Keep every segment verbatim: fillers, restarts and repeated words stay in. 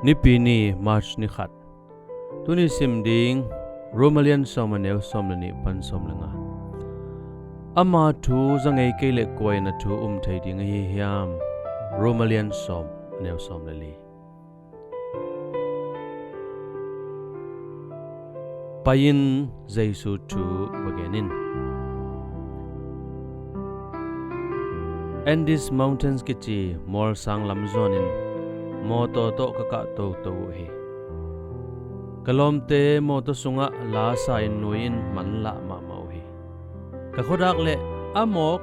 Nipi ni, March ni khat. Tuni sim ding Roma lian sawm, a neu sawm le nih pan sawm le nga. Ama thu za ngei kei leh kua in a thu um thei ding ahi hiam? Roma lian sawm, a neu sawm le li. Pai-in Jesu thu va gen in. Andes Mountains kici mualsang lam zuanin mawtaw tawh ka kah toto uh hi. Ka lawmte mawtaw sungah la sa-in nui-in manlah mahmah uh hi. Ka khuadak le a mawk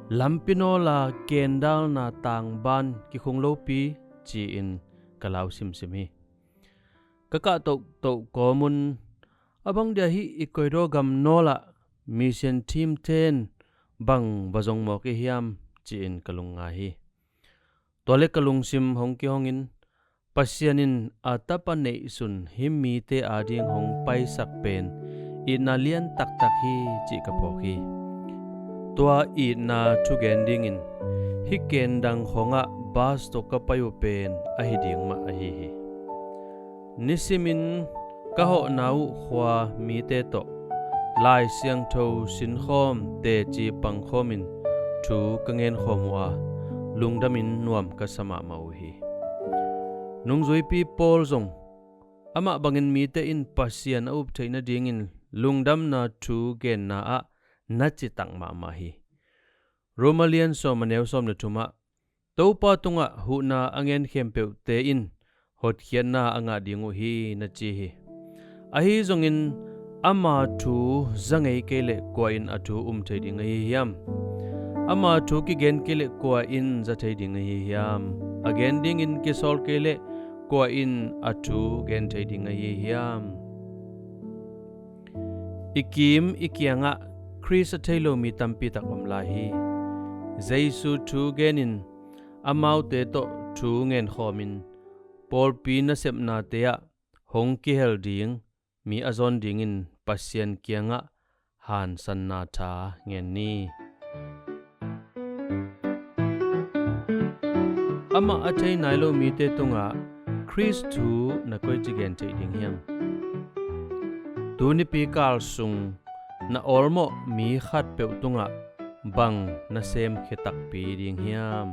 lampi nawla kendalna tangban kikhung lopi ci-in ka lau simsim hi. Ka kah tohtoh kawmun, a bang dia hih i koidaw gam nawlah mission team ten bang va zong mawk i hiam, ci-in ka lungngai hi. Tua le ka lungsim hong kihongin, Pasian in a tapa neihsun hih mite ading hong paisak pen itna lian taktak hi cih ka phawk hi. Tua itna thugen dingin hih kendang khawngah bus tawh ka pai uh pen ahi ding mah ahi hi. Nisimin ka hawhna uh khua mite tawh Lai Siangtho sinkhawm teci pangkhawmin thu ka ngenkhawm uh a, lungdamin nuam ka sa mahmah uh hi. Nungzuipi Paul zong amah bangin mite in Pasian a up theih nadingin lungdamna thu genna ah na citak mahmah hi. Roma lian sawm, a neu sawm le thumah, Topa tungah huhna a ngen khempeuhte in hotkhiatna a ngah ding uh hi, na ci hi. Ahi zongin ama thu za ngei kei leh kua in a thu um thei ding ahi hiam? Ama thu kigen kei leh kua in za thei ding ahi hiam? A gen dingin kisawl kei leh kua in a thu gen thei ding ahi hiam? I kim i kiangah Khrist a thei lo mi tampi tak om lai hi. Jesu thu genin amaute tawh thu ngenkhawmin pawlpi nasepnate ah hong kihel ding mi a zawn dingin Pasian kiangah hansanna tha ngen ni. Amah a thei nai lo mite tungah Khrist thu na koici gen theih ding hiam? Tunipi kal sung na awlmawh mi khatpeuh tungah bang na semkhia takpi ding hiam?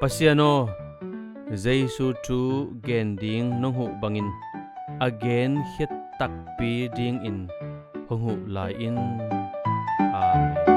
Pasian aw, Jesu thu gen ding nong huh bangin a genkhia takpi dingin hong huh lai in. Amen.